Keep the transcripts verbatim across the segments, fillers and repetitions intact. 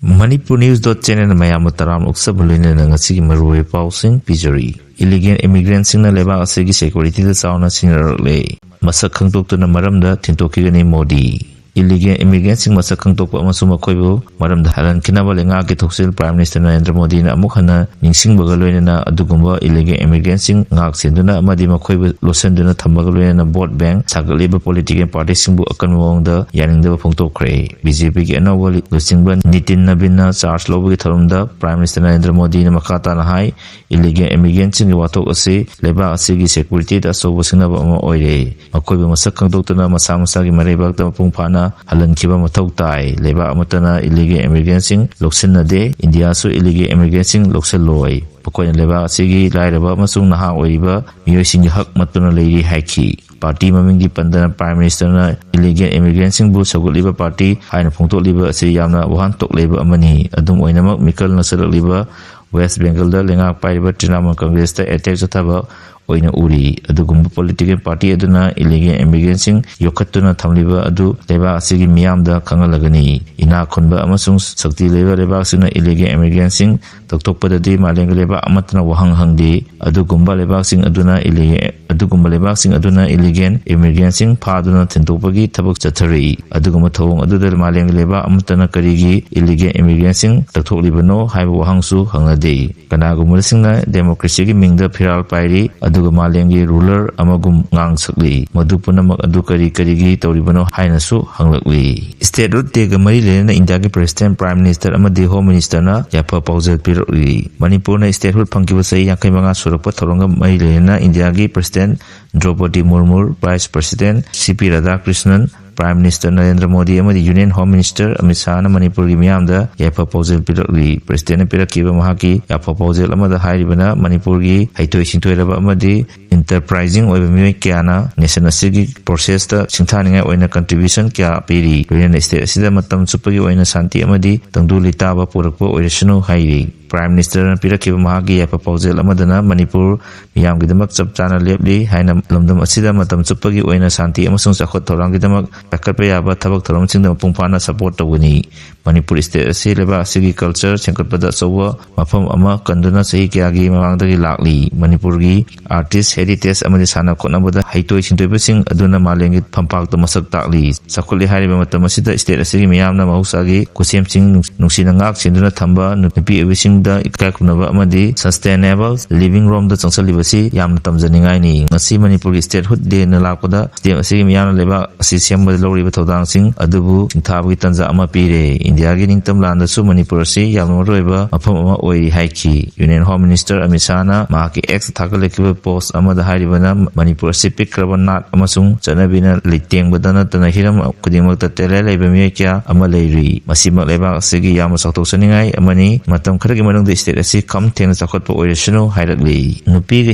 Manipur News dot channel ꯃꯌꯥꯝꯕꯨ ꯇꯔꯥꯝꯅ ꯑꯣꯛꯆꯕ ꯂꯣꯏꯅꯅ ꯉꯁꯤꯒꯤ ꯃꯔꯨꯑꯣꯏꯕ ꯄꯥꯎꯁꯤꯡ ꯄꯤꯖꯔꯤ꯫ Illegal immigrantꯁꯤꯡꯅ ꯂꯩꯕꯥꯛ ꯑꯁꯤꯒꯤ securityꯗ ꯆꯥꯎꯅ ꯁꯤꯖꯤꯟꯅꯔꯛꯂꯦ꯫ ꯃꯁꯛ ꯈꯪꯗꯣꯛꯇꯨꯅ ꯃꯔꯝꯗ ꯊꯤꯟꯗꯣꯛꯈꯤꯒꯅꯤ ꯃꯣꯗꯤ꯫ Illegal immigrantꯁꯤꯡ ꯃꯁꯛ ꯈꯪꯗꯣꯛꯄ ꯑꯃꯁꯨꯡ ꯃꯈꯣꯏꯕꯨ ꯃꯔꯝꯗ ꯍꯜꯍꯟꯈꯤꯅꯕ ꯂꯩꯉꯥꯛꯀꯤ ꯊꯧꯁꯤꯜ Prime Minister ꯅꯔꯦꯟꯗ꯭ꯔ ꯃꯣꯗꯤꯅ ꯑꯃꯨꯛ ꯍꯟꯅ ꯅꯤꯡꯁꯤꯡꯕꯒ ꯂꯣꯏꯅꯅ ꯑꯗꯨꯒꯨꯝꯕ illegal immigrantꯁꯤꯡ ꯉꯥꯛ ꯁꯦꯟꯗꯨꯅ ꯑꯃꯗꯤ ꯃꯈꯣꯏꯕꯨ ꯂꯣꯠꯁꯤꯟꯗꯨꯅ ꯊꯝꯕꯒ ꯂꯣꯏꯅꯅ vote bank ꯁꯥꯒꯠꯂꯤꯕ political partyꯁꯤꯡꯕꯨ ꯑꯀꯟꯕ ꯃꯑꯣꯡꯗ ꯌꯥꯅꯤꯡꯗꯕ ꯐꯣꯡꯗꯣꯛꯈ꯭ꯔꯦ꯫ BJPꯒꯤ ꯑꯅꯧꯕ ꯂꯨꯆꯤꯡꯕ ꯅꯤꯇꯤꯟ ꯅꯕꯤꯟꯅ charge ꯂꯧꯕꯒꯤ ꯊꯧꯔꯝꯗ Prime Minister ꯅꯔꯦꯟꯗ꯭ꯔ ꯃꯣꯗꯤꯅ ꯃꯈꯥ ꯇꯥꯅ ꯍꯥꯏ, illegal immigrantꯁꯤꯡꯒꯤ ꯋꯥꯊꯣꯛ ꯑꯁꯤ ꯂꯩꯕꯥꯛ ꯑꯁꯤꯒꯤ securityꯗ ꯑꯆꯧꯕ ꯁꯤꯡꯅꯕ ꯑꯃ ꯑꯣꯏꯔꯦ꯫ ꯃꯈꯣꯏꯕꯨ ꯃꯁꯛ ꯈꯪꯗꯣꯛꯇꯨꯅ ꯃꯁꯥ ꯃꯁꯥꯒꯤ ꯃꯔꯩꯕꯥꯛꯇ ꯃꯄꯨꯡ ꯐꯥꯅ ꯍꯜꯍꯟꯈꯤꯕ ꯃꯊꯧ ꯇꯥꯏ꯫ ꯂꯩꯕꯥꯛ ꯑꯃꯠꯇꯅ illegal immigrantꯁꯤꯡ ꯂꯧꯁꯤꯟꯅꯗꯦ꯫ ꯏꯟꯗꯤꯌꯥꯁꯨ illegal immigrantꯁꯤꯡ ꯂꯧꯁꯤꯜꯂꯣꯏ꯫ ꯃꯈꯣꯏꯅ ꯂꯩꯕꯥꯛ ꯑꯁꯤꯒꯤ ꯂꯥꯏꯔꯕ ꯑꯃꯁꯨꯡ ꯅꯍꯥ ꯑꯣꯏꯔꯤꯕ ꯃꯤꯑꯣꯏꯁꯤꯡꯒꯤ ꯍꯛ ꯃꯠꯇꯨꯅ ꯂꯩꯔꯤ ꯍꯥꯏꯈꯤ꯫ Party ꯃꯃꯤꯡꯗꯤ ꯄꯟꯗꯅ Prime Ministerꯅ illegal immigrantꯁꯤꯡꯕꯨ ꯁꯧꯒꯠꯂꯤꯕ party ꯍꯥꯏꯅ ꯐꯣꯡꯗꯣꯛꯂꯤꯕ ꯑꯁꯤ ꯌꯥꯝꯅ ꯋꯥꯍꯟꯊꯣꯛ ꯂꯩꯕ ꯑꯃꯅꯤ꯫ ꯑꯗꯨꯝ ꯑꯣꯏꯅꯃꯛ, ꯃꯤꯀꯜ ꯅꯛꯁꯜꯂꯛꯂꯤꯕ West Bengalꯗ ꯂꯩꯉꯥꯛ ꯄꯥꯏꯔꯤꯕ Trinamool Congressꯇ attack ꯆꯠꯊꯕ ꯑꯣꯏꯅ ꯎꯔꯤ꯫ ꯑꯗꯨꯒꯨꯝꯕ political party ꯑꯗꯨꯅ illegal immigrantꯁꯤꯡ ꯌꯣꯛꯈꯠꯇꯨꯅ ꯊꯝꯂꯤꯕ ꯑꯗꯨ ꯂꯩꯕꯥꯛ ꯑꯁꯤꯒꯤ ꯃꯤꯌꯥꯝꯗ ꯈꯪꯍꯜꯂꯒꯅꯤ꯫ ꯏꯅꯥꯛ ꯈꯨꯟꯕ ꯑꯃꯁꯨꯡ ꯁꯛꯇꯤ ꯂꯩꯕ ꯂꯩꯕꯥꯛꯁꯤꯡꯅ illegal immigrantꯁꯤꯡ ꯂꯧꯊꯣꯛꯄꯗꯗꯤ ꯃꯥꯂꯦꯝꯒꯤ ꯂꯩꯕꯥꯛ ꯑꯃꯠꯇꯅ ꯋꯥꯍꯪ ꯍꯪꯗꯦ꯫ ꯑꯗꯨꯒꯨꯝꯕ ꯂꯩꯕꯥꯛꯁꯤꯡ ꯑꯗꯨꯅ illegal ꯑꯗꯨꯒꯨꯝꯕ ꯂꯩꯕꯥꯛꯁꯤꯡ ꯑꯗꯨꯅ illegal immigrantꯁꯤꯡ ꯐꯥꯗꯨꯅ ꯊꯤꯟꯗꯣꯛꯄꯒꯤ ꯊꯕꯛ ꯆꯠꯊꯔꯤ꯫ ꯑꯗꯨꯒꯨꯝꯕ ꯊꯧꯑꯣꯡ ꯑꯗꯨꯗ ꯃꯥꯂꯦꯝꯒꯤ ꯂꯩꯕꯥꯛ ꯑꯃꯠꯇꯅ ꯀꯔꯤꯒꯤ illegal immigrantꯁꯤꯡ ꯂꯧꯊꯣꯛꯂꯤꯕꯅꯣ ꯍꯥꯏꯕ ꯋꯥꯍꯪꯁꯨ ꯍꯪꯅꯗꯦ꯫ ꯀꯅꯥꯒꯨꯝꯕꯁꯤꯡꯅ democracyꯒꯤ ꯃꯤꯡꯗ ꯐꯤꯔꯥꯜ ꯄꯥꯏꯔꯤ, ꯑꯗꯨꯒ ꯃꯥꯂꯦꯝꯒꯤ ruler ꯑꯃꯒꯨꯝ ꯉꯥꯡ ꯁꯛꯂꯤ꯫ ꯃꯗꯨ ꯄꯨꯝꯅꯃꯛ ꯑꯗꯨ ꯀꯔꯤ ꯀꯔꯤꯒꯤ ꯇꯧꯔꯤꯕꯅꯣ ꯍꯥꯏꯅꯁꯨ ꯍꯪꯂꯛꯂꯤ꯫ Statehood Dayꯒ ꯃꯔꯤ ꯂꯩꯅꯅ ꯏꯟꯗꯤꯌꯥꯒꯤ President, Prime Minister ꯑꯃꯗꯤ Home Ministerꯅ ꯌꯥꯏꯐ ꯄꯥꯎꯖꯦꯜ ꯄꯤꯔꯛꯂꯤ꯫ ꯃꯅꯤꯄꯨꯔꯅ statehood ꯐꯪꯈꯤꯕ ꯆꯍꯤ ꯌꯥꯡꯈꯩ ꯃꯉꯥ ꯁꯨꯔꯛꯄ ꯊꯧꯔꯝꯒ ꯃꯔꯤ ꯂꯩꯅꯅ ꯏꯟꯗꯤꯌꯥꯒꯤ President ꯗ꯭ꯔꯧꯄꯗꯤ ꯃꯨꯔꯃꯨ, Vice President ꯁꯤ ꯄꯤ ꯔꯥꯙꯥꯀ꯭ꯔꯤꯁꯅꯟ, Prime Minister ꯅꯔꯦꯟꯗ꯭ꯔ ꯃꯣꯗꯤ ꯑꯃꯗꯤ Union Home Minister ꯑꯃꯤꯠ ꯁꯥꯍꯅ ꯃꯅꯤꯄꯨꯔꯒꯤ ꯃꯤꯌꯥꯝꯗ ꯌꯥꯏꯐ ꯄꯥꯎꯖꯦꯜ ꯄꯤꯔꯛꯂꯤ꯫ Presidentꯅ ꯄꯤꯔꯛꯈꯤꯕ ꯃꯍꯥꯛꯀꯤ ꯌꯥꯏꯐ ꯄꯥꯎꯖꯦꯜ ꯑꯃꯗ ꯍꯥꯏꯔꯤꯕꯅ ꯃꯅꯤꯄꯨꯔꯒꯤ ꯍꯩꯊꯣꯏ ꯁꯤꯡꯊꯣꯏꯔꯕ ꯑꯃꯗꯤ enterprising ꯑꯣꯏꯕ ꯃꯤꯑꯣꯏ ꯀꯌꯥꯅ nation ꯑꯁꯤꯒꯤ processꯇ ꯁꯤꯡꯊꯥꯅꯤꯡꯉꯥꯏ ꯑꯣꯏꯅ contribution ꯀꯌꯥ ꯄꯤꯔꯤ, ꯂꯣꯏꯅꯅ state ꯑꯁꯤꯗ ꯃꯇꯝ ꯆꯨꯞꯄꯒꯤ ꯑꯣꯏꯅ ꯁꯥꯟꯇꯤ ꯑꯃꯗꯤ ꯇꯪꯗꯨ ꯂꯩꯇꯥꯕ ꯄꯨꯔꯛꯄ ꯑꯣꯏꯔꯁꯅꯨ ꯍꯥꯏꯔꯤ꯫ Prime Ministerꯅ ꯄꯤꯔꯛꯈꯤꯕ ꯃꯍꯥꯛꯀꯤ ꯌꯥꯏꯐ ꯄꯥꯎꯖꯦꯜ ꯑꯃꯗꯅ ꯃꯅꯤꯄꯨꯔ ꯃꯤꯌꯥꯝꯒꯤꯗꯃꯛ ꯆꯞ ꯆꯥꯅ ꯂꯦꯞꯂꯤ ꯍꯥꯏꯅ ꯂꯝꯗꯝ ꯑꯁꯤꯗ ꯃꯇꯝ ꯆꯨꯞꯄꯒꯤ ꯑꯣꯏꯅ ꯁꯥꯟꯇꯤ ꯑꯃꯁꯨꯡ ꯆꯥꯎꯈꯠ ꯊꯧꯔꯥꯡꯒꯤꯗꯃꯛ ꯄꯥꯏꯈꯠꯄ ꯌꯥꯕ ꯊꯕꯛ ꯊꯧꯔꯝꯁꯤꯡꯗ ꯃꯄꯨꯡ ꯐꯥꯅ support ꯇꯧꯒꯅꯤ꯫ ꯃꯅꯤꯄꯨꯔ state ꯑꯁꯤ ꯂꯩꯕꯥꯛ ꯑꯁꯤꯒꯤ culture ꯁꯦꯝꯒꯠꯄꯗ ꯑꯆꯧꯕ ꯃꯐꯝ ꯑꯃ ꯀꯟꯗꯨꯅ ꯆꯍꯤ ꯀꯌꯥꯒꯤ ꯃꯃꯥꯡꯗꯒꯤ ꯂꯥꯛꯂꯤ꯫ ꯃꯅꯤꯄꯨꯔꯒꯤ artist, heritage ꯑꯃꯗꯤ ꯁꯥꯟꯅ ꯈꯣꯠꯅꯕꯗ ꯍꯩꯊꯣꯏ ꯁꯤꯡꯊꯣꯏꯕꯁꯤꯡ ꯑꯗꯨꯅ ꯃꯥꯂꯦꯝꯒꯤ ꯐꯝꯄꯥꯛꯇ ꯃꯁꯛ ꯇꯥꯛꯂꯤ꯫ ꯆꯥꯎꯈꯠꯂꯤ ꯍꯥꯏꯔꯤꯕ ꯃꯇꯝ ꯑꯁꯤꯗ state ꯑꯁꯤꯒꯤ ꯃꯤꯌꯥꯝꯅ ꯃꯍꯧꯁꯥꯒꯤ ꯈꯨꯠꯁꯦꯝꯁꯤꯡ ꯅꯨꯡꯁꯤꯅ ꯉꯥꯛ ꯁꯦꯟꯗꯨꯅ ꯊꯝꯕ ꯅꯨꯄꯤ ꯑꯣꯏꯕꯤꯁꯤꯡꯗ ꯏꯀꯥꯏ ꯈꯨꯝꯅꯕ ꯑꯃꯗꯤ sustainable living ꯔꯣꯝꯗ ꯆꯪꯁꯤꯜꯂꯤꯕꯁꯤ ꯌꯥꯝꯅ ꯇꯝꯖꯅꯤꯡꯉꯥꯏꯅꯤ꯫ ꯉꯁꯤ ꯃꯅꯤꯄꯨꯔꯒꯤ statehood day ꯅ ꯂꯥꯛꯄꯗ state ꯑꯁꯤꯒꯤ ꯃꯤꯌꯥꯝꯅ ꯂꯩꯕꯥꯛ ꯑꯁꯤ ꯁꯦꯝꯕꯗ ꯂꯧꯔꯤꯕ ꯊꯧꯗꯥꯡꯁꯤꯡ ꯑꯗꯨꯕꯨ ꯁꯤꯡꯊꯥꯕꯒꯤ ꯇꯥꯟꯖꯥ ꯑꯃ ꯄꯤꯔꯦ꯫ ꯏꯟꯗꯤꯌꯥꯒꯤ ꯅꯤꯡꯇꯝ ꯂꯥꯟꯗꯁꯨ ꯃꯅꯤꯄꯨꯔ ꯑꯁꯤ ꯌꯥꯝꯅ ꯃꯔꯨꯑꯣꯏꯕ ꯃꯐꯝ ꯑꯃ ꯑꯣꯏꯔꯤ ꯍꯥꯏꯈꯤ꯫ Union Home Minister ꯑꯃꯤꯠ ꯁꯥꯍꯅ ꯃꯍꯥꯛꯀꯤ X ꯊꯥꯒꯠꯂꯛꯈꯤꯕ post ꯑꯃꯗ ꯍꯥꯏꯔꯤꯕꯅ, ꯃꯅꯤꯄꯨꯔ ꯑꯁꯤ ꯄꯤꯛꯈ꯭ꯔꯕ ꯅꯥꯠ ꯑꯃꯁꯨꯡ ꯆꯠꯅꯕꯤꯅ ꯂꯩꯇꯦꯡꯕꯗ ꯅꯠꯇꯅ ꯍꯤꯔꯝ ꯈꯨꯗꯤꯡꯃꯛꯇ talent ꯂꯩꯕ ꯃꯤꯑꯣꯏ ꯀꯌꯥ ꯑꯃ ꯂꯩꯔꯤ꯫ ꯃꯁꯤꯃꯛ ꯂꯩꯕꯥꯛ ꯑꯁꯤꯒꯤ ꯌꯥꯝꯅ ꯆꯥꯎꯊꯣꯛꯆꯅꯤꯡꯉꯥꯏ ꯑꯃꯅꯤ꯫ ꯃꯇꯝ ꯈꯔꯒꯤ ꯃꯅꯨꯡꯗ state ꯑꯁꯤ ꯈꯝ ꯊꯦꯡꯅ ꯆꯥꯎꯈꯠꯄ ꯑꯣꯏꯔꯁꯅꯨ ꯍꯥꯏꯔꯛꯂꯤ꯫ ꯅꯨꯄꯤꯒ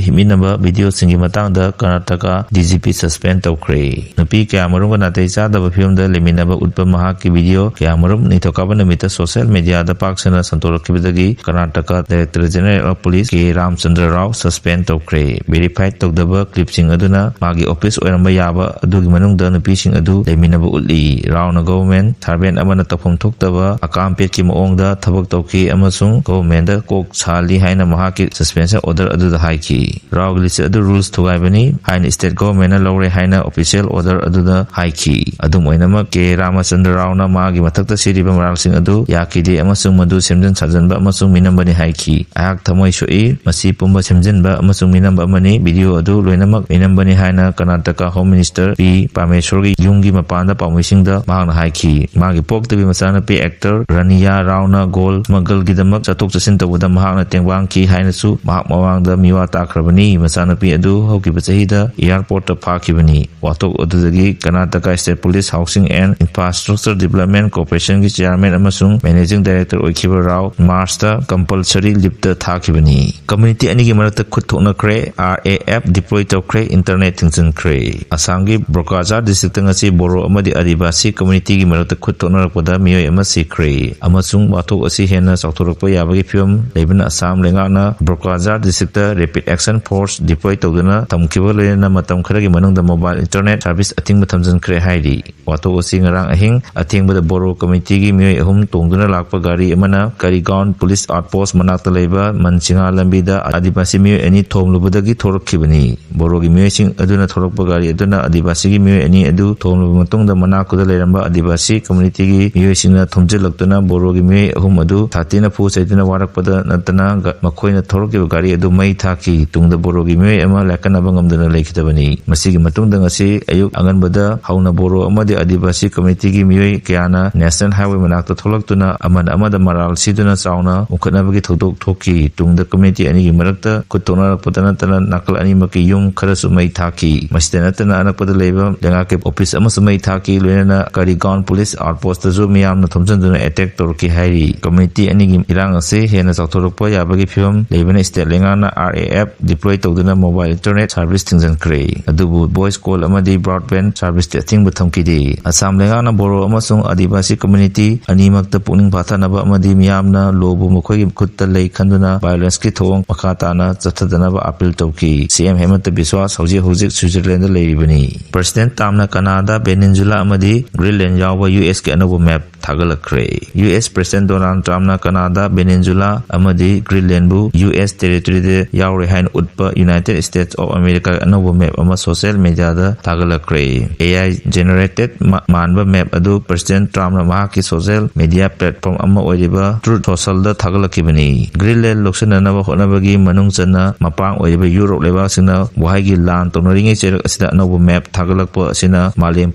ꯍꯤꯞꯃꯤꯟꯅꯕ video ꯁꯤꯡꯒꯤ ꯃꯇꯥꯡꯗ Karnataka D G P suspend ꯇꯧꯈ꯭ꯔꯦ꯫ ꯅꯨꯄꯤ ꯀꯌꯥꯃꯔꯨꯝꯒ ꯅꯥꯇꯩ ꯆꯥꯗꯕ ꯐꯤꯕꯝꯗ ꯂꯩꯃꯤꯟꯅꯕ ꯎꯠꯄ ꯃꯍꯥꯛꯀꯤ video ꯀꯌꯥꯃꯔꯨꯝ ꯅꯤꯡꯊꯧꯀꯥꯕ ꯅꯨꯃꯤꯠꯇ social media ꯗ ꯄꯥꯛ ꯁꯟꯅ ꯁꯟꯗꯣꯔꯛꯈꯤꯕꯗꯒꯤ Karnataka Director General of Police K ꯔꯥꯃꯆꯟꯗ꯭ꯔ Rao suspend ꯇꯧꯈ꯭ꯔꯦ꯫ Verified ꯇꯧꯗꯕ clip ꯁꯤꯡ ꯑꯗꯨꯅ ꯃꯥꯒꯤ office ꯑꯣꯏꯔꯝꯕ ꯌꯥꯕ ꯑꯗꯨꯒꯤ ꯃꯅꯨꯡꯗ ꯅꯨꯄꯤꯁꯤꯡ ꯑꯗꯨ ꯂꯩꯃꯤꯟꯅꯕ ꯎꯠꯂꯤ꯫ ꯔꯥꯎꯅ government servant ꯑꯃꯅ ꯇꯧꯐꯝ ꯊꯣꯛꯇꯕ ꯑꯀꯥꯝ ꯄꯦꯠꯀꯤ ꯃꯑꯣꯡꯗ ꯊꯕꯛ ꯇꯧꯈꯤ ꯑꯃꯁꯨꯡ government ꯀꯣꯛ ꯁꯥꯍꯜꯂꯤ ꯍꯥꯏꯅ ꯃꯍꯥꯛꯀꯤ suspension order ꯑꯗꯨꯗ ꯍꯥꯏꯈꯤ꯫ ꯔꯥꯎꯒꯤ list ꯑꯗꯨ rules ꯊꯨꯒꯥꯏꯕꯅꯤ ꯍꯥꯏꯅ state government ꯅ ꯂꯧꯔꯦ ꯍꯥꯏꯅ official order ꯑꯗꯨꯗ ꯍꯥꯏꯈꯤ꯫ ꯑꯗꯨꯝ ꯑꯣꯏꯅꯃꯛ, ꯀꯦ ꯔꯥꯃꯆꯟꯗ꯭ꯔ ꯔꯥꯎꯅ ꯃꯥꯒꯤ ꯃꯊꯛꯇ ꯁꯤꯔꯤꯕ ꯃꯔꯥꯜꯁꯤꯡ ꯑꯗꯨ ꯌꯥꯈꯤꯗꯦ ꯑꯃꯁꯨꯡ ꯃꯗꯨ ꯁꯦꯝꯖꯤꯟ ꯁꯥꯖꯤꯟꯕ ꯑꯃꯁꯨꯡ ꯃꯤꯅꯝꯕꯅꯤ ꯍꯥꯏꯈꯤ꯫ ꯑꯩꯍꯥꯛ ꯊꯃꯣꯏ ꯁꯣꯛꯏ꯫ ꯃꯁꯤ ꯄꯨꯝꯕ ꯁꯦꯝꯖꯤꯟꯕ ꯑꯃꯁꯨꯡ ꯃꯤꯅꯝꯕ ꯑꯃꯅꯤ꯫ Video ꯑꯗꯨ ꯂꯣꯏꯅꯃꯛ ꯃꯤꯅꯝꯕꯅꯤ ꯍꯥꯏꯅ ꯀꯔꯅꯥꯇꯀꯥ Home Minister ꯄꯤ ꯄꯥꯃꯦꯁꯣꯔꯒꯤ ꯌꯨꯝꯒꯤ ꯃꯄꯥꯟꯗ ꯄꯥꯎꯃꯤꯁꯤꯡꯗ ꯃꯍꯥꯛꯅ ꯍꯥꯏꯈꯤ꯫ ꯃꯥꯒꯤ ꯄꯣꯛꯇꯕꯤ ꯃꯆꯥꯅꯨꯄꯤ actor ꯔꯥꯅꯤꯌꯥ ꯔꯥꯎꯅ ꯒꯣꯜ smuggleꯒꯤꯗꯃꯛ ꯆꯠꯊꯣꯛ ꯆꯠꯁꯤꯟ ꯇꯧꯕꯗ ꯃꯍꯥꯛꯅ ꯇꯦꯡꯕꯥꯡꯈꯤ ꯍꯥꯏꯅꯁꯨ ꯃꯍꯥꯛ ꯃꯃꯥꯡꯗ ꯃꯤꯋꯥ ꯇꯥꯈ꯭ꯔꯕꯅꯤ꯫ ꯃꯆꯥꯅꯨꯄꯤ ꯑꯗꯨ ꯍꯧꯈꯤꯕ ꯆꯍꯤꯗ airport ꯇ ꯐꯥꯈꯤꯕꯅꯤ꯫ ꯋꯥꯊꯣꯛ ꯑꯗꯨꯗꯒꯤ Karnataka State Police Housing and Infrastructure Development Corporation ꯒꯤ chairman ꯑꯃꯁꯨꯡ managing director ꯑꯣꯏꯈꯤꯕ ꯔꯥꯎ March ꯇ compulsory leave ꯇ ꯊꯥꯈꯤꯕꯅꯤ꯫ Community ꯑꯅꯤꯒꯤ ꯃꯔꯛꯇ ꯈꯨꯠ ꯊꯣꯛꯅꯈ꯭ꯔꯦ꯫ R A F deploy ꯇꯧꯈ꯭ꯔꯦ꯫ Internet ꯊꯤꯡꯖꯤꯟꯈ꯭ꯔꯦ꯫ ꯑꯁꯥꯝꯒꯤ ꯕꯣꯀꯥꯖꯥ district ꯇ ꯉꯁꯤ ꯕꯣꯔꯣ ꯑꯃꯗꯤ ꯑꯗꯤꯕꯥꯁꯤ community ꯒꯤ ꯃꯔꯛꯇ ꯈꯨꯠ ꯊꯣꯛꯅꯔꯛꯄꯗ ꯃꯤꯑꯣꯏ ꯑꯃ ꯁꯤꯈ꯭ꯔꯦ ꯑꯃꯁꯨꯡ ꯋꯥꯊꯣꯛ ꯑꯁꯤ ꯍꯦꯟꯅ ꯆꯥꯎꯊꯣꯔꯛꯄ ꯌꯥꯕ ꯐꯤꯕꯝ ꯂꯩꯕꯅ ꯑꯁꯥꯝ ꯂꯩꯉꯥꯛꯅ ꯕꯣꯀꯥꯖꯥꯔ district rapid action force deploy ꯇꯧꯗꯨꯅ ꯊꯝꯈꯤꯕ ꯂꯣꯏꯅꯅ ꯃꯇꯝ ꯈꯔꯒꯤ ꯃꯅꯨꯡꯗ mobile internet service ꯑꯊꯤꯡꯕ ꯊꯝꯖꯤꯟꯈ꯭ꯔꯦ ꯍꯥꯏꯔꯤ꯫ ꯋꯥꯊꯣꯛ ꯑꯁꯤ ꯉꯔꯥꯡ ꯑꯍꯤꯡ ꯑꯊꯦꯡꯕꯗ ꯕꯣꯔꯣ communityꯒꯤ ꯃꯤꯑꯣꯏ ꯑꯍꯨꯝ ꯇꯣꯡꯗꯨꯅ ꯂꯥꯛꯄ ꯒꯥꯔꯤ ꯑꯃꯅ ꯀꯔꯤꯒꯥꯎꯟ police outpost ꯃꯅꯥꯛꯇ ꯂꯩꯕ ꯃꯟꯁꯤꯉꯥ ꯂꯝꯕꯤꯗ ꯑꯥꯗꯤꯕꯥꯁꯤ ꯃꯤꯑꯣꯏ ꯑꯅꯤ ꯊꯣꯝꯂꯨꯕꯗꯒꯤ ꯊꯣꯔꯛꯈꯤꯕꯅꯤ꯫ ꯕꯣꯔꯣꯒꯤ ꯃꯤꯑꯣꯏꯁꯤꯡ ꯑꯗꯨꯅ ꯊꯣꯔꯛꯄ ꯒꯥꯔꯤ ꯑꯗꯨꯅ ꯑꯥꯗꯤꯕꯥꯁꯤꯒꯤ ꯃꯤꯑꯣꯏ ꯑꯅꯤ ꯑꯗꯨ ꯊꯣꯝꯂꯕ ꯃꯇꯨꯡꯗ ꯃꯅꯥꯛꯇꯨꯗ ꯂꯩꯔꯝꯕ ꯑꯥꯗꯤꯕꯥꯁꯤ communityꯒꯤ ꯃꯤꯑꯣꯏꯁꯤꯡꯅ ꯊꯣꯝꯖꯤꯜꯂꯛꯇꯨꯅ ꯕꯣꯔꯣꯒꯤ ꯃꯤꯑꯣꯏ ꯑꯍꯨꯝ ꯑꯗꯨ ꯊꯥꯊꯤꯅ ꯐꯨ ꯆꯩꯗꯨꯅ ꯋꯥꯔꯛꯄꯗ ꯅꯠꯇꯅ ꯒ-, ꯃꯈꯣꯏꯅ ꯊꯧꯔꯛꯈꯤꯕ ꯒꯥꯔꯤ ꯑꯗꯨ ꯃꯩ ꯊꯥꯈꯤ꯫ ꯇꯨꯡꯗ ꯕꯣꯔꯣꯒꯤ ꯃꯤꯑꯣꯏ ꯑꯃ ꯂꯥꯏꯀꯠꯅꯕ ꯉꯝꯗꯅ ꯂꯩꯈꯤꯗꯕꯅꯤ꯫ ꯃꯁꯤꯒꯤ ꯃꯇꯨꯡꯗ ꯉꯁꯤ ꯑꯌꯨꯛ ꯑꯉꯟꯕꯗ ꯍꯧꯅ ꯕꯣꯔꯣ ꯑꯃꯗꯤ ꯑꯥꯗꯤꯕꯥꯁꯤ communityꯒꯤ ꯃꯤꯑꯣꯏ ꯀꯌꯥꯅ National Highway ꯃꯅꯥꯛꯇ ꯊꯣꯛꯂꯛꯇꯨꯅ ꯑꯃꯅ ꯑꯃꯗ ꯃꯔꯥꯜ ꯁꯤꯗꯨꯅ ꯆꯥꯎꯅ ꯎꯪꯈꯠꯅꯕꯒꯤ ꯊꯧꯗꯣꯛ ꯊꯣꯛꯈꯤ꯫ ꯇꯨꯡꯗ community ꯑꯅꯤꯒꯤ ꯃꯔꯛꯇ ꯈꯨꯠ ꯊꯣꯛꯅꯔꯛꯄꯗ ꯅꯠꯇꯅ ꯅꯥꯀꯜ ꯑꯅꯤꯃꯛꯀꯤ ꯌꯨꯝ ꯈꯔꯁꯨ ꯃꯩ ꯊꯥꯈꯤ꯫ ꯃꯁꯤꯗ ꯅꯠꯇꯅ ꯑꯅꯛꯄꯗ ꯂꯩꯕ ꯂꯩꯉꯥꯛꯀꯤ office ꯑꯃꯁꯨ ꯃꯩ ꯊꯥꯈꯤ꯫ ꯂꯣꯏꯅꯅ ꯀꯔꯤꯒꯥꯎꯟ police outpostꯇꯁꯨ ꯃꯤꯌꯥꯝꯅ ꯊꯣꯝꯖꯤꯟꯗꯨꯅ attack ꯇꯧꯔꯛꯈꯤ ꯍꯥꯏꯔꯤ꯫ Community ꯑꯅꯤꯒꯤ ꯏꯔꯥꯡ ꯑꯁꯤ ꯍꯦꯟꯅ ꯆꯥꯎꯊꯣꯔꯛꯄ ꯌꯥꯕꯒꯤ ꯐꯤꯕꯝ ꯂꯩꯕꯅ state ꯂꯩꯉꯥꯛꯅ RAF deploy ꯇꯧꯗꯨꯅ mobile internet service ꯊꯤꯡꯖꯤꯟꯈ꯭ꯔꯦ꯫ ꯑꯗꯨꯕꯨ voice call ꯑꯃꯗꯤ broadband serviceꯇꯤ ꯑꯊꯤꯡꯕ ꯊꯝꯈꯤꯗꯦ꯫ ꯑꯁꯥꯝ ꯂꯩꯉꯥꯛꯅ ꯕꯣꯔꯣ ꯑꯃꯁꯨꯡ ꯑꯥꯗꯤꯕꯥꯁꯤ community ꯑꯅꯤꯃꯛꯇ ꯄꯨꯛꯅꯤꯡ ꯐꯥꯊꯅꯕ ꯑꯃꯗꯤ ꯃꯤꯌꯥꯝꯅ ꯂꯣꯕꯨ ꯃꯈꯣꯏꯒꯤ ꯈꯨꯠꯇ ꯂꯩ ꯈꯟꯗꯨꯅ violenceꯀꯤ ꯊꯧꯑꯣꯡ ꯃꯈꯥ ꯇꯥꯅ ꯆꯠꯊꯗꯅꯕ appeal ꯇꯧꯈꯤ꯫ CM ꯍꯦꯃꯟꯇ ꯕꯤꯁ꯭ꯋꯥꯁ ꯍꯧꯖꯤꯛ ꯍꯧꯖꯤꯛ Switzerlandꯗ ꯂꯩꯔꯤꯕꯅꯤ꯫ President Trumpꯅ Canada, Peninsula ꯑꯃꯗꯤ Greenland ꯌꯥꯎꯕ USꯀꯤ ꯑꯅꯧꯕ map ꯊꯥꯒꯠꯂꯛꯈ꯭ꯔꯦ꯫ US President Donald Trumpꯅ Canada, Peninsula ꯑꯃꯗꯤ Greenlandꯕꯨ US territoryꯗ ꯌꯥꯎꯔꯦ ꯍꯥꯏꯅ ꯎꯠꯄ United States of America ꯑꯅꯧꯕ map ꯑꯃ social mediaꯗ ꯊꯥꯒꯠꯂꯛꯈ꯭ꯔꯦ꯫ AI generated ꯃꯥ-, ꯃꯥꯟꯕ map ꯑꯗꯨ President Trumpꯅ ꯃꯍꯥꯛꯀꯤ social media platform ꯑꯃ ꯑꯣꯏꯔꯤꯕ Truth Socialꯗ ꯊꯥꯒꯠꯂꯛꯈꯤꯕꯅꯤ꯫ Greenland ꯂꯧꯁꯤꯟꯅꯅꯕ ꯍꯣꯠꯅꯕꯒꯤ ꯃꯅꯨꯡ ꯆꯟꯅ ꯃꯄꯥꯡ ꯑꯣꯏꯔꯤꯕ Europe ꯂꯩꯕꯥꯛꯁꯤꯡꯅ ꯋꯥꯍꯩꯒꯤ ꯂꯥꯟ ꯇꯧꯅꯔꯤꯉꯩ ꯆꯩꯔꯛ ꯑꯁꯤꯗ ꯑꯅꯧꯕ map ꯊꯥꯒꯠꯂꯛꯄ ꯑꯁꯤꯅ ꯃꯥꯂꯦꯝ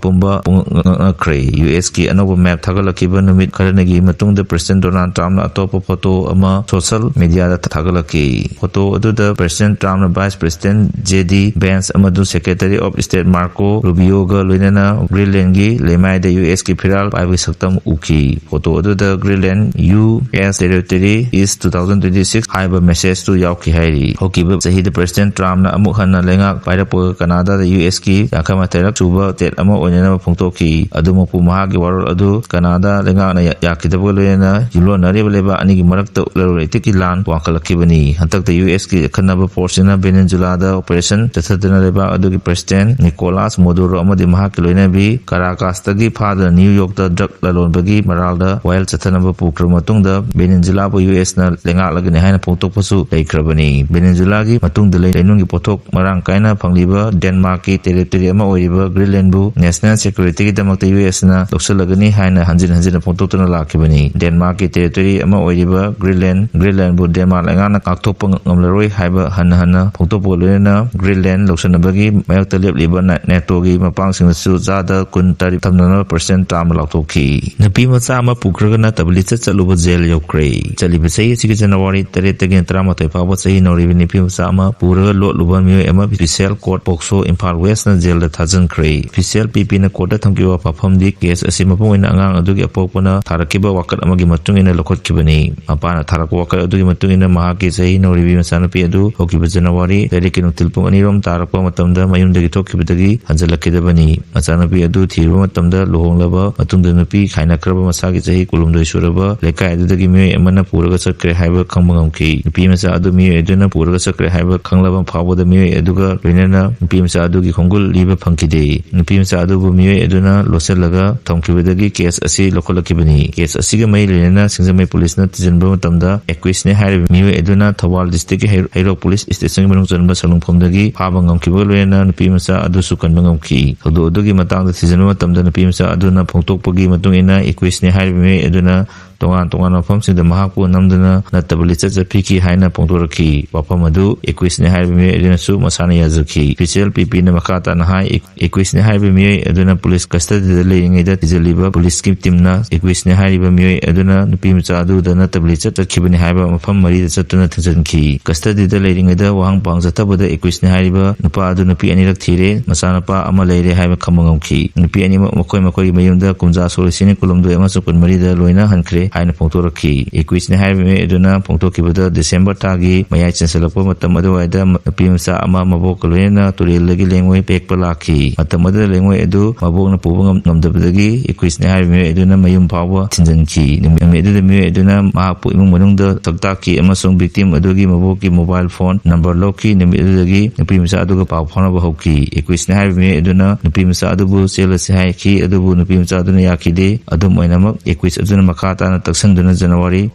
ꯄꯨꯝꯕ ꯄꯨꯡꯉꯛ ꯉꯛꯅꯈ꯭ꯔꯦ꯫ USꯀꯤ ꯑꯅꯧꯕ map ꯊꯥꯒꯠꯂꯛꯈꯤꯕ ꯅꯨꯃꯤꯠ ꯈꯔꯅꯤꯒꯤ ꯃꯇꯨꯡꯗ President Donald Trumpꯅ ꯑꯇꯣꯞꯄ photo ꯑꯃ social mediaꯗ ꯊꯥꯒꯠꯂꯛꯈꯤ꯫ Photo ꯑꯗꯨꯗ President Trumpꯅ Vice President JD Vance ꯑꯃꯁꯨꯡ Secretary of State Marco Rubioꯒ ꯂꯣꯏꯅꯅ Greenlandꯒꯤ ꯂꯩꯃꯥꯏꯗ USꯀꯤ ꯐꯤꯔꯥꯜ ꯄꯥꯏꯕꯒꯤ ꯁꯛꯇꯝ ꯎꯈꯤ꯫ Photo ꯑꯗꯨꯗ Greenland US territory is two thousand twenty-six ꯍꯥꯏꯕ messageꯇꯨ ꯌꯥꯎꯈꯤ ꯍꯥꯏꯔꯤ꯫ ꯍꯧꯈꯤꯕ ꯆꯍꯤꯗ President Trumpꯅ ꯑꯃꯨꯛ ꯍꯟꯅ ꯂꯩꯉꯥꯛ ꯄꯥꯏꯔꯛꯄꯒ Canadaꯗ USꯀꯤ ꯌꯥꯡꯈꯩ ꯃꯥꯊꯣꯏꯔꯛ ꯁꯨꯕ state ꯑꯃ ꯑꯣꯏꯅꯅꯕ ꯐꯣꯡꯗꯣꯛꯈꯤ꯫ ꯑꯗꯨꯃꯛꯄꯨ ꯃꯍꯥꯛꯀꯤ ꯋꯥꯔꯣꯜ ꯑꯗꯨ Canada ꯂꯩꯉꯥꯛꯅ ꯌꯥꯈꯤꯗꯕꯒ ꯂꯣꯏꯅꯅ ꯌꯨꯝꯂꯣꯟꯅꯔꯤꯕ ꯂꯩꯕꯥꯛ ꯑꯅꯤꯒꯤ ꯃꯔꯛꯇ ꯂꯂꯣꯟ ꯏꯇꯤꯛꯀꯤ ꯂꯥꯟ ꯋꯥꯡꯈꯠꯂꯛꯈꯤꯕꯅꯤ꯫ ꯍꯟꯗꯛꯇ ꯌꯨ ꯑꯦꯁꯀꯤ ꯑꯈꯟꯅꯕ ꯐꯣꯔꯁꯁꯤꯅ ꯚꯦꯅꯦꯖꯨꯂꯥꯗ ꯑꯣꯄꯔꯦꯁꯟ ꯆꯠꯊꯗꯨꯅ ꯂꯩꯕꯥꯛ ꯑꯗꯨꯒꯤ ꯄ꯭ꯔꯦꯁꯤꯗꯦꯟ ꯅꯤꯀꯣꯂꯥꯁ ꯃꯣꯗꯨꯔꯣ ꯑꯃꯗꯤ ꯃꯍꯥꯛꯀꯤ ꯂꯣꯏꯅꯕꯤ ꯀꯔꯥꯀꯥꯁꯇꯒꯤ ꯐꯥꯗꯨꯅ ꯅ꯭ꯌꯨ ꯌꯣꯔꯛꯇ ꯗ꯭ꯔꯒ ꯂꯂꯣꯟꯕꯒꯤ ꯃꯔꯥꯜꯗ ꯋꯥꯌꯦꯜ ꯆꯠꯊꯅꯕ ꯄꯨꯈ꯭ꯔꯕ ꯃꯇꯨꯡꯗ ꯚꯦꯅꯦꯖꯨꯂꯥꯕꯨ ꯌꯨ ꯑꯦꯁꯅ ꯂꯩꯉꯥꯛꯂꯒꯅꯤ ꯍꯥꯏꯅ ꯐꯣꯡꯗꯣꯛꯄꯁꯨ ꯂꯩꯈ꯭ꯔꯕꯅꯤ꯫ ꯚꯦꯅꯦꯖꯨꯂꯥꯒꯤ ꯃꯇꯨꯡꯗ ꯂꯩ ꯂꯩꯅꯨꯡꯒꯤ ꯄꯣꯠꯊꯣꯛ ꯃꯔꯥꯡ ꯀꯥꯏꯅ ꯐꯪꯂꯤꯕ ꯗꯦꯟꯃꯥꯔꯛꯀꯤ ꯇꯦꯔꯤꯇꯣꯔꯤ ꯑꯃ ꯑꯣꯏꯔꯤꯕ ꯒ꯭ꯔꯤꯟꯂꯦꯟꯕꯨ ꯅꯦꯁꯅꯦꯜ ꯁꯦꯀ꯭ꯌꯨꯔꯤꯇꯤꯒꯤꯗꯃꯛꯇ ꯌꯨ ꯑꯦꯁꯅ ꯂꯧꯁꯤꯜꯂꯒꯅꯤ ꯍꯥꯏꯅ ꯍꯟꯖꯤꯟ ꯍꯟꯖꯤꯟꯅ ꯐꯣꯡꯗꯣꯛꯇꯨꯅ ꯂꯥꯛꯈꯤꯕꯅꯤ꯫ ꯗꯦꯟꯃꯥꯔꯛꯀꯤ ꯇꯦꯔꯤꯇꯣꯔꯤ ꯑꯃ ꯑꯣꯏꯔꯤꯕ ꯒ꯭ꯔꯤꯟꯂꯦꯟ, ꯒ꯭ꯔꯤꯟꯂꯦꯟꯕꯨ ꯗꯦꯟꯃꯥꯔꯛ ꯂꯩꯉꯥꯛꯅ ꯉꯥꯛꯊꯣꯛꯄ ꯉꯝꯂꯔꯣꯏ ꯍꯥꯏꯕ ꯍꯟꯅ ꯍꯟꯅ ꯐꯣꯡꯗꯣꯛꯄꯒ ꯂꯣꯏꯅꯅ ꯒ꯭ꯔꯤꯟꯂꯦꯟ ꯂꯧꯁꯤꯟꯅꯕꯒꯤ ꯃꯥꯌꯣꯛꯇ ꯂꯦꯞꯂꯤꯕ ꯅꯦ-, ꯅꯦꯇꯣꯒꯤ ꯃꯄꯥꯡꯁꯤꯡꯅꯁꯨ ꯆꯥꯗ ꯀꯨꯟ ꯇꯔꯦꯠ ꯊꯝꯅꯅꯕ ꯄꯔꯁꯦꯟ ꯆꯥꯝꯃ ꯂꯥꯎꯊꯣꯛꯈꯤ꯫ ꯅꯨꯄꯤ ꯃꯆꯥ ꯑꯃ ꯄꯨꯈ꯭ꯔꯒ ꯅꯠꯇꯕ ꯂꯤꯆꯠ ꯆꯠꯂꯨꯕ ꯖꯦꯜ ꯌꯧꯈ꯭ꯔꯦ꯫ ꯆꯠꯂꯤꯕ ꯆꯍꯤ ꯑꯁꯤꯒꯤ ꯖꯅꯋꯥꯔꯤ ꯇꯔꯦꯠꯇꯒꯤꯅ ꯇꯔꯥꯃꯥꯊꯣꯏ ꯐꯥꯎꯕ ꯆꯍꯤ ꯅꯧꯔꯤꯕ ꯅꯨꯄꯤ ꯃꯆꯥ ꯑꯃ ꯄꯨꯔꯒ ꯂꯣꯠꯂꯨꯕ ꯃꯤꯑꯣꯏ ꯑꯃ ꯁ꯭ꯄꯤꯁꯦꯜ ꯀꯣꯔꯠ ꯄꯣꯛꯁꯣ ꯏꯝꯐꯥꯜ ꯋꯦꯁꯅ ꯖꯦꯜꯗ ꯊꯥꯖꯤꯟꯈ꯭ꯔꯦ꯫ ꯁ꯭ꯄꯤꯁꯦꯜ ꯄꯤ ꯄꯤꯅ ꯀꯣꯔꯠꯇ ꯊꯝꯈꯤꯕ ꯋꯥꯐꯝꯗꯤ ꯀꯦꯁ ꯑꯁꯤ ꯃꯄꯨꯡ ꯑꯣꯏꯅ ꯑꯉꯥꯡ ꯑꯗꯨꯒꯤ ꯑꯄꯣꯛꯄꯅ ꯊꯥꯔꯛꯈꯤꯕ ꯋꯥꯀꯠ ꯑꯃꯒꯤ ꯃꯇꯨꯡ ꯏꯟꯅ ꯂꯧꯈꯠꯈꯤꯕꯅꯤ꯫ ꯃꯄꯥꯅ ꯊꯥꯔꯛꯄ ꯋꯥꯀꯠ ꯑꯗꯨꯒꯤ ꯃꯇꯨꯡ ꯏꯟꯅ ꯃꯍꯥꯛꯀꯤ ꯆꯍꯤ ꯅꯧꯔꯤꯕꯤ ꯃꯆꯥꯅꯨꯄꯤ ꯑꯗꯨ ꯍꯧꯈꯤꯕ ꯖꯅꯋꯥꯔꯤ ꯇꯔꯦꯠꯀꯤ ꯅꯨꯡꯊꯤꯜ ꯄꯨꯡ ꯑꯅꯤꯔꯣꯝ ꯇꯥꯔꯛꯄ ꯃꯇꯝꯗ ꯃꯌꯨꯝꯗꯒꯤ ꯊꯣꯛꯈꯤꯕꯗꯒꯤ ꯍꯟꯖꯤꯜꯂꯛꯈꯤꯗꯕꯅꯤ꯫ ꯃꯆꯥꯅꯨꯄꯤ ꯑꯗꯨ ꯊꯤꯔꯨꯕ ꯃꯇꯝꯗ ꯂꯨꯍꯣꯡꯂꯕ ꯃꯇꯨꯡꯗ ꯅꯨꯄꯤ ꯈꯥꯏꯅꯈ꯭ꯔꯕ ꯃꯁꯥꯒꯤ ꯆꯍꯤ ꯀꯨꯟꯍꯨꯝꯗꯣꯏ ꯁꯨꯔꯕ ꯂꯩꯀꯥꯏ ꯑꯗꯨꯗꯒꯤ ꯃꯤꯑꯣꯏ ꯑꯃꯅ ꯄꯨꯔꯒ ꯆꯠꯈ꯭ꯔꯦ ꯍꯥꯏꯕ ꯈꯪꯕ ꯉꯝꯈꯤ꯫ ꯅꯨꯄꯤ ꯃꯆꯥ ꯑꯗꯨ ꯃꯤꯑꯣꯏ ꯑꯗꯨꯅ ꯄꯨꯔꯒ ꯆꯠꯈ꯭ꯔꯦ ꯍꯥꯏꯕ ꯈꯪꯂꯕ ꯐꯥꯎꯕꯗ ꯃꯤꯑꯣꯏ ꯑꯗꯨꯒ ꯂꯣꯏꯅꯅ ꯅꯨꯄꯤ ꯃꯆꯥ ꯑꯗꯨꯒꯤ ꯈꯣꯡꯒꯨꯜ ꯂꯤꯕ ꯐꯪꯈꯤꯗꯦ꯫ ꯅꯨꯄꯤ ꯃꯆꯥ ꯑꯗꯨꯕꯨ ꯃꯤꯑꯣꯏ ꯑꯗꯨꯅ ꯂꯣꯠꯁꯤꯜꯂꯒ ꯊꯝꯈꯤꯕꯗꯒꯤ ꯀꯦꯁ ꯑꯁꯤ ꯂꯧꯈꯠꯂꯛꯈꯤꯕꯅꯤ꯫ ꯀꯦꯁ ꯑꯁꯤꯒ ꯃꯔꯤ ꯂꯩꯅꯅ ꯁꯤꯡꯖꯃꯩ ꯄꯨꯂꯤꯁꯅ ꯊꯤꯖꯤꯟꯕ ꯃꯇꯝꯗ ꯑꯦꯀ꯭ꯌꯨꯁꯅꯤ ꯍꯥꯏꯔꯤꯕ ꯃꯤꯑꯣꯏ ꯑꯗꯨꯅ ꯊꯧꯕꯥꯜ ꯗꯤꯁꯇ꯭ꯔꯤꯛꯀꯤ ꯍꯩ-, ꯍꯩꯔꯣꯛ ꯄꯨꯂꯤꯁ ꯁ꯭ꯇꯦꯁꯟꯒꯤ ꯃꯅꯨꯡ ꯆꯟꯕ ꯁꯂꯨꯡꯐꯝꯗꯒꯤ ꯐꯥꯕ ꯉꯝꯈꯤꯕꯒ ꯂꯣꯏꯅꯅ ꯅꯨꯄꯤ ꯃꯆꯥ ꯑꯗꯨꯁꯨ ꯀꯟꯕ ꯉꯝꯈꯤ꯫ ꯊꯧꯗꯣꯛ ꯑꯗꯨꯒꯤ ꯃꯇꯥꯡꯗ ꯊꯤꯖꯤꯟꯕ ꯃꯇꯝꯗ ꯅꯨꯄꯤ ꯃꯆꯥ ꯑꯗꯨꯅ ꯐꯣꯡꯗꯣꯛꯄꯒꯤ ꯃꯇꯨꯡ ꯏꯟꯅ ꯑꯦꯀ꯭ꯌꯨꯁꯅꯤ ꯍꯥꯏꯔꯤꯕ ꯃꯤꯑꯣꯏ ꯑꯗꯨꯅ ꯇꯣꯉꯥꯟ ꯇꯣꯉꯥꯟꯕ ꯃꯐꯝꯁꯤꯡꯗ ꯃꯍꯥꯛꯄꯨ ꯅꯝꯗꯨꯅ ꯅꯠꯇꯕ ꯂꯤꯆꯠ ꯆꯠꯄꯤꯈꯤ ꯍꯥꯏꯅ ꯐꯣꯡꯗꯣꯔꯛꯈꯤ꯫ ꯋꯥꯐꯝ ꯑꯗꯨ ꯑꯦꯀ꯭ꯌꯨꯁꯅꯤ ꯍꯥꯏꯔꯤꯕ ꯃꯤꯑꯣꯏ ꯑꯗꯨꯅꯁꯨ ꯃꯁꯥꯅ ꯌꯥꯖꯈꯤ꯫ ꯁ꯭ꯄꯤꯁꯦꯜ ꯄꯤ ꯄꯤꯅ ꯃꯈꯥ ꯇꯥꯅ ꯍꯥꯏ, ꯑꯦꯀ꯭ꯌꯨꯁꯅꯤ ꯍꯥꯏꯔꯤꯕ ꯃꯤꯑꯣꯏ ꯑꯗꯨꯅ ꯄꯨꯂꯤꯁ ꯀꯁꯇꯗꯤꯗ ꯂꯩꯔꯤꯉꯩꯗ ꯊꯤꯖꯤꯜꯂꯤꯕ ꯄꯨꯂꯤꯁꯀꯤ ꯇꯤꯝꯅ ꯑꯦꯀ꯭ꯌꯨꯁꯅꯤ ꯍꯥꯏꯔꯤꯕ ꯃꯤꯑꯣꯏ ꯑꯗꯨꯅ ꯅꯨꯄꯤ ꯃꯆꯥ ꯑꯗꯨꯗ ꯅꯠꯇꯕ ꯂꯤꯆꯠ ꯆꯠꯈꯤꯕꯅꯤ ꯍꯥꯏꯕ ꯃꯐꯝ ꯃꯔꯤꯗ ꯆꯠꯇꯨꯅ ꯊꯤꯖꯤꯟꯈꯤ꯫ ꯀꯁꯇꯗꯤꯗ ꯂꯩꯔꯤꯉꯩꯗ ꯋꯥꯍꯪ ꯄꯥꯎꯍꯪ ꯆꯠꯊꯕꯗ ꯑꯦꯀ꯭ꯌꯨꯁꯅꯤ ꯍꯥꯏꯔꯤꯕ ꯅꯨꯄꯥ ꯑꯗꯨ ꯅꯨꯄꯤ ꯑꯅꯤꯔꯛ ꯊꯤꯔꯦ, ꯃꯆꯥꯅꯨꯄꯥ ꯑꯃ ꯂꯩꯔꯦ ꯍꯥꯏꯕ ꯈꯪꯕ ꯉꯝꯈꯤ꯫ ꯅꯨꯄꯤ ꯑꯅꯤꯃꯛ ꯃꯈꯣꯏ ꯃꯈꯣꯏꯒꯤ ꯃꯌꯨꯝꯗ ꯀꯨꯝꯖꯥ ꯁꯣꯛ ꯂꯤꯁꯤꯡ ꯑꯅꯤ ꯀꯨꯟꯍꯨꯝꯗꯣꯏ ꯑꯃꯁꯨꯡ ꯀꯨꯟꯃꯔꯤꯗ ꯂꯣꯏꯅ ꯍꯟꯈ꯭ꯔꯦ꯫ ꯍꯥꯏꯅ ꯐꯣꯡꯗꯣꯔꯛꯈꯤ꯫ ꯑꯦꯀ꯭ꯋꯤꯁꯅꯤ ꯍꯥꯏꯔꯤꯕ ꯃꯤꯑꯣꯏ ꯑꯗꯨꯅ ꯐꯣꯡꯗꯣꯛꯈꯤꯕꯗ, ꯗꯤꯁꯦꯝꯕꯔ ꯊꯥꯒꯤ ꯃꯌꯥꯏ ꯆꯟꯁꯤꯜꯂꯛꯄ ꯃꯇꯝ ꯑꯗꯨꯋꯥꯏꯗ ꯅꯨꯄꯤ ꯃꯆꯥ ꯑꯃ ꯃꯕꯣꯛꯀ ꯂꯣꯏꯅꯅ ꯇꯨꯔꯦꯜꯗꯒꯤ ꯂꯦꯡꯉꯣꯏ ꯄꯦꯛꯄ ꯂꯥꯛꯈꯤ꯫ ꯃꯇꯝ ꯑꯗꯨꯗ ꯂꯦꯡꯉꯣꯏ ꯑꯗꯨ ꯃꯕꯣꯛꯅ ꯄꯨꯕ ꯉꯝ-, ꯉꯝꯗꯕꯗꯒꯤ ꯑꯦꯀ꯭ꯋꯤꯁꯅꯤ ꯍꯥꯏꯔꯤꯕ ꯃꯤꯑꯣꯏ ꯑꯗꯨꯅ ꯃꯌꯨꯝ ꯐꯥꯎꯕ ꯊꯤꯟꯖꯤꯟꯈꯤ꯫ ꯅꯨꯃꯤꯠ ꯑꯗꯨꯗ ꯃꯤꯑꯣꯏ ꯑꯗꯨꯅ ꯃꯍꯥꯛꯄꯨ ꯏꯃꯨꯡ ꯃꯅꯨꯡꯗ ꯁꯛꯇꯥꯛꯈꯤ ꯑꯃꯁꯨꯡ ꯚꯤꯛꯇꯤꯝ ꯑꯗꯨꯒꯤ ꯃꯕꯣꯛꯀꯤ ꯃꯣꯕꯥꯏꯜ ꯐꯣꯟ ꯅꯝꯕꯔ ꯂꯧꯈꯤ꯫ ꯅꯨꯃꯤꯠ ꯑꯗꯨꯗꯒꯤ ꯅꯨꯄꯤ ꯃꯆꯥ ꯑꯗꯨꯒ ꯄꯥꯎ ꯐꯥꯎꯅꯕ ꯍꯧꯈꯤ꯫ ꯑꯦꯀ꯭ꯋꯤꯁꯅꯤ ꯍꯥꯏꯔꯤꯕ ꯃꯤꯑꯣꯏ ꯑꯗꯨꯅ ꯅꯨꯄꯤ ꯃꯆꯥ ꯑꯗꯨꯕꯨ ꯆꯦꯜꯂꯁꯤ ꯍꯥꯏꯈꯤ, ꯑꯗꯨꯕꯨ ꯅꯨꯄꯤ ꯃꯆꯥ ꯑꯗꯨꯅ ꯌꯥꯈꯤꯗꯦ꯫ ꯑꯗꯨꯝ ꯑꯣꯏꯅꯃꯛ, ꯑꯦꯀ꯭ꯋꯤꯁ ꯑꯗꯨꯅ ꯃꯈꯥ ꯇꯥꯅ ꯇꯛꯁꯟꯗꯨꯅ ꯖꯅꯋꯥꯔꯤ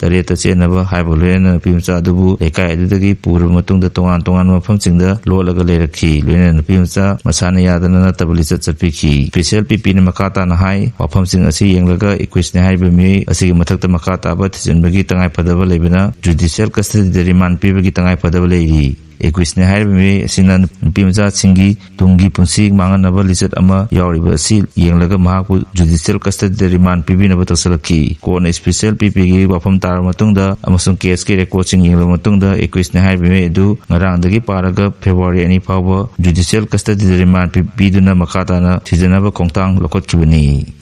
ꯇꯔꯦꯠꯇ ꯆꯦꯟꯅꯕ ꯍꯥꯏꯕ ꯂꯣꯏꯅꯅ ꯅꯨꯄꯤ ꯃꯆꯥ ꯑꯗꯨꯕꯨ ꯂꯩꯀꯥꯏ ꯑꯗꯨꯗꯒꯤ ꯄꯨꯔꯕ ꯃꯇꯨꯡꯗ ꯇꯣꯉꯥꯟ ꯇꯣꯉꯥꯟꯕ ꯃꯐꯝꯁꯤꯡꯗ ꯂꯣꯠꯂꯒ ꯂꯩꯔꯛꯈꯤ꯫ ꯂꯣꯏꯅꯅ ꯅꯨꯄꯤ ꯃꯆꯥ ꯃꯁꯥꯅ ꯌꯥꯗꯅ ꯅꯠꯇꯕ ꯂꯤꯆꯠ ꯆꯠꯄꯤꯈꯤ꯫ ꯏꯁꯄꯤꯁꯦꯜ ꯄꯤꯄꯤꯅ ꯃꯈꯥ ꯇꯥꯅ ꯍꯥꯏ, ꯋꯥꯐꯝꯁꯤꯡ ꯑꯁꯤ ꯌꯦꯡꯂꯒ ꯑꯦꯀ꯭ꯋꯤꯁꯅꯤ ꯍꯥꯏꯔꯤꯕ ꯃꯤꯑꯣꯏ ꯑꯁꯤꯒꯤ ꯃꯊꯛꯇ ꯃꯈꯥ ꯇꯥꯕ ꯊꯤꯖꯤꯟꯕꯒꯤ ꯇꯉꯥꯏ ꯐꯗꯕ ꯂꯩꯕꯅ ꯖꯨꯗꯤꯁꯤꯌꯦꯜ ꯀꯁꯇꯗꯤꯗ ꯔꯤꯃꯥꯟ ꯄꯤꯕꯒꯤ ꯇꯉꯥꯏ ꯐꯗꯕ ꯂꯩꯔꯤ꯫ ꯑꯦꯀ꯭ꯋꯤꯁꯅꯤ ꯍꯥꯏꯔꯤꯕ ꯃꯤꯑꯣꯏ ꯑꯁꯤꯅ ꯅꯨꯄꯤ ꯃꯆꯥꯁꯤꯡꯒꯤ ꯇꯨꯡꯒꯤ ꯄꯨꯟꯁꯤ ꯃꯥꯡꯍꯟꯅꯕ ꯂꯤꯆꯠ ꯑꯃ ꯌꯥꯎꯔꯤꯕ ꯑꯁꯤ ꯌꯦꯡꯂꯒ ꯃꯍꯥꯛꯄꯨ ꯖꯨꯗꯤꯁꯤꯌꯦꯜ ꯀꯁꯇꯗꯤꯗ ꯔꯤꯃꯥꯟ ꯄꯤꯕꯤꯅꯕ ꯇꯛꯁꯤꯜꯂꯛꯈꯤ꯫ ꯀꯣꯔꯠꯅ ꯏꯁꯄꯤꯁꯦꯜ ꯄꯤꯄꯤꯒꯤ ꯋꯥꯐꯝ ꯇꯥꯔꯕ ꯃꯇꯨꯡꯗ ꯑꯃꯁꯨꯡ ꯀꯦꯁꯀꯤ ꯔꯦꯀꯣꯔꯠꯁꯤꯡ ꯌꯦꯡꯂꯕ ꯃꯇꯨꯡꯗ, ꯑꯦꯀ꯭ꯋꯤꯁꯅꯤ ꯍꯥꯏꯔꯤꯕ ꯃꯤꯑꯣꯏ ꯑꯗꯨ ꯉꯔꯥꯡꯗꯒꯤ ꯄꯥꯔꯒ ꯐꯦꯕ꯭ꯔꯨꯋꯥꯔꯤ ꯑꯅꯤ ꯐꯥꯎꯕ ꯖꯨꯗꯤꯁꯤꯌꯦꯜ ꯀꯁꯇꯗꯤꯗ ꯔꯤꯃꯥꯟ ꯄꯤ-, ꯄꯤꯗꯨꯅ ꯃꯈꯥ ꯇꯥꯅ ꯊꯤꯖꯤꯟꯅꯕ ꯈꯣꯡꯊꯥꯡ ꯂꯧꯈꯠꯈꯤꯕꯅꯤ꯫